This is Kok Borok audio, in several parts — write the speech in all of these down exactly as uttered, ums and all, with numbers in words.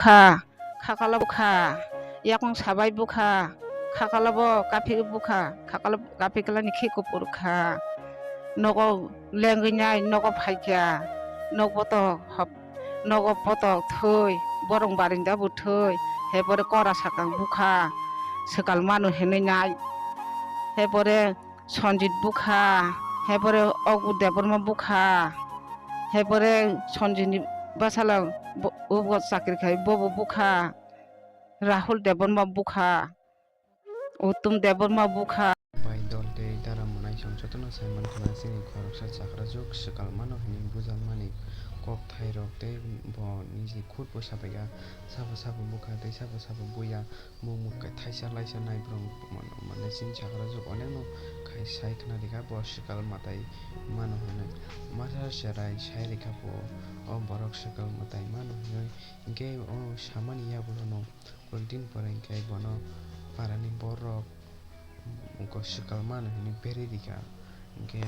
kha, khakalo bukha, yakung sabai bukha, khakalo bo kaphik bukha, khakalo kaphik lani khi kupur kha. Nogo lengwi nai, nogo phaikha, nok botok hop, nogo botok thwi, borong barinda bo thwi, hepore kora sakang bukha, swkal mano hinwi nai, hepore Sanjit bukha, hepore Ogu Debbarma bukha, hepore Sanjit ni bwsala bo-, obo chakri khai bobo bukha, Rahul Debbarma bukha, Uttom Debbarma bukha. Bai dol tei dara mwnai chwng jotono sai mankha na chini khoroksa chakrajwk swkal mano hinwi bujakmani kokthairok tei bo niji khurbo sabaikha, sabo sabo bukha tei sabo sabo buya. Mung mung khe thaisa laisa nai borok mane chini chakrajwk onekno khai sai khna rikha bo swkal mwtai mano hinwi. Masa cherai sai rikha bo o borok swkal mwtai mano hinwi. Hinkhe o samani yagulono koi din pore hinkhe bono parani borok swkal mano hinwi berwi rikha. Hinkhe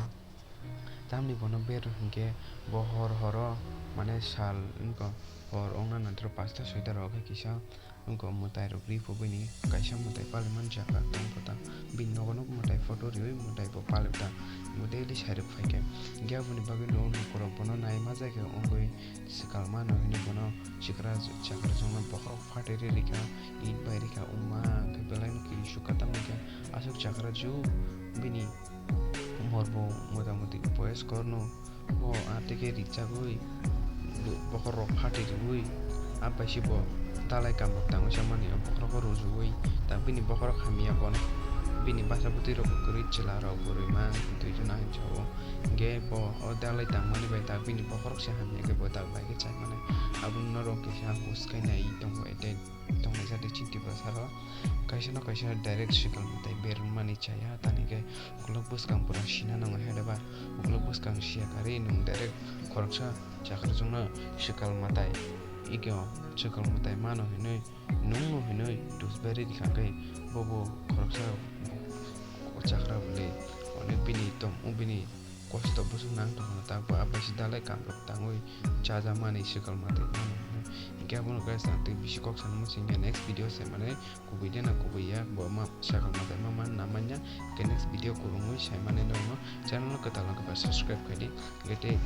tamni bono ber hinkhe bo hor horo mane sal wngkha hor ongna nanti pasta soita rok khe kisa. Wngkha mwtai rok ri phobini kaisa mwtai pali manjak tang kota bini nogo no mwtai photo riwi mwtai bo pali ta bo daily sai rok phaikhe hinkhe aboni bagwi no lukurok bono nai ma jai khe wngwi swkal mano hinwi bono chikra chakra chwngno bokhorok phatwi ri rikha it bai rikha wngma khe belai no kirisuk kha tamo khe aswk chakra jwk bini umor bo mota moti boyos korno. Bo a teke rijagwi bo-, bokhorok phatwi rwui a bai se bo dalai kamrok tangwi samani o bokhorok rwjugwi ta bini bokhorok hamya bono bini basa bwtwi rok kwrwi chwla rok kwrwi ma twi jona hinwi sao hinkhe bo o dalai tangmani bai ta bini bokhorok se hamya khe bo ta bai khe chai mani abono norok kisa hus khaina i tongo ete. Tongnai jat chini Tiprasa rok kaisa no kaisa direct swkang mwtai bermani chaya tani khe ukulok bwskang pura sina nango hai ba ukulok bwskang siya karwi nwng direct khoroksa chakrajwkno swkal mwtai ikeo swkal mwtai mano hinwi nwngno hinwi dusbari rikha khe bobo khoroksa chakra bwlwi onek bini tong bini kosto bwswk nang tongkha tak bo abai se dalai kamrok tangwi chajakmani swkal mwtai mano hinwi hinkhe abono guys ang tei bisi kok sanwi muchungya next video se mane kubui de na kubui ya bo ma swkal mwtai ma man na manya hinkhe next video kwbangwi sai mani norokno channel no kwtal wngkha ba subscribe khaidi hinkhe tei